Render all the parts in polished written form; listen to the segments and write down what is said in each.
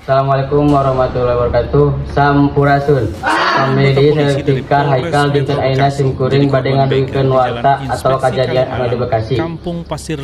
Assalamualaikum warahmatullahi wabarakatuh. Sampurasun. Pamili Sertikar Haikal. Dinten ayeuna sim kuring bade ngadugikeun warta atau kejadian anu di Bekasi. Kampung Pasir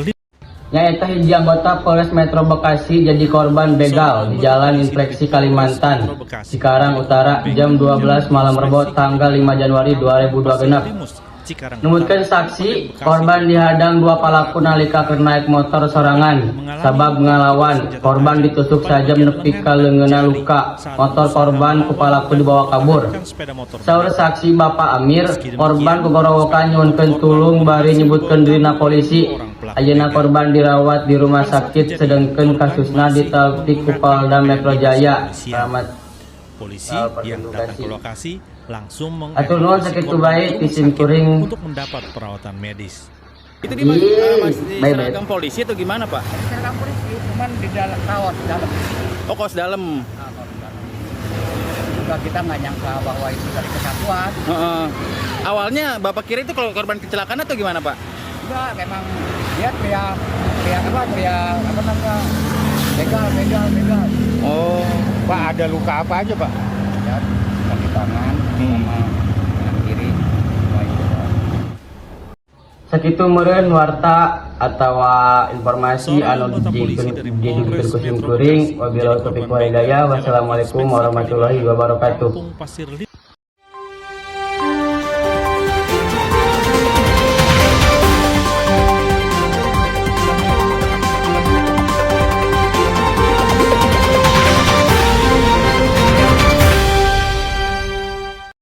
Nyaeta hiji anggota Polres Metro Bekasi jadi korban begal di Jalan Inspeksi Kalimantan, Cikarang Utara, jam 12 malam Rebo tanggal 5 Januari 2026. Cikarang. Numutkeun saksi, korban dihadang dua palaku nalika keur naik motor sorangan. Sabab ngalawan, korban ditusuk sajam nepi ka leungeunna luka. Motor korban ku palaku dibawa kabur. Sepeda motor. Saur saksi Bapak Amir, korban gogorowokan nyuhunkeun tulung bari nyebutkeun dirina polisi. Ayeuna korban dirawat di rumah sakit, sedangkeun kasusna diteliti ku Polda Metro Jaya. Selamat Polisi yang datang ke lokasi langsung Hatur nuhun, mengevakuasi sakitu korban bae ke rumah ti sim sakit kuring. Untuk mendapat perawatan medis. Itu di masih Baik, baik. Seragam polisi atau gimana, Pak? Seragam polisi, cuman di dalam kaos dalam. Oh, kaos dalam. Nah, kaos dalam. Juga kita nggak nyangka bahwa itu dari kesatuan. Heeh. Awalnya Bapak kira itu kalau korban kecelakaan atau gimana, Pak? Enggak, memang dia teriak, teriak apa, teriak apa namanya, begal, begal, begal. Oh. Pak, ada luka apa aja, Pak? Ya, kaki tangan sama tangan kiri. Wah, itu. Sakitu meureun warta atau informasi Seorang anu anggota polisi dari didugikeun Polres ku sim Metro kuring. Bekasi Wabillahi menjadi taufiq korban wal hidayah. begal di Jalan Wassalamualaikum Inspeksi warahmatullahi Kalimantan, wabarakatuh. Kampung Pasir.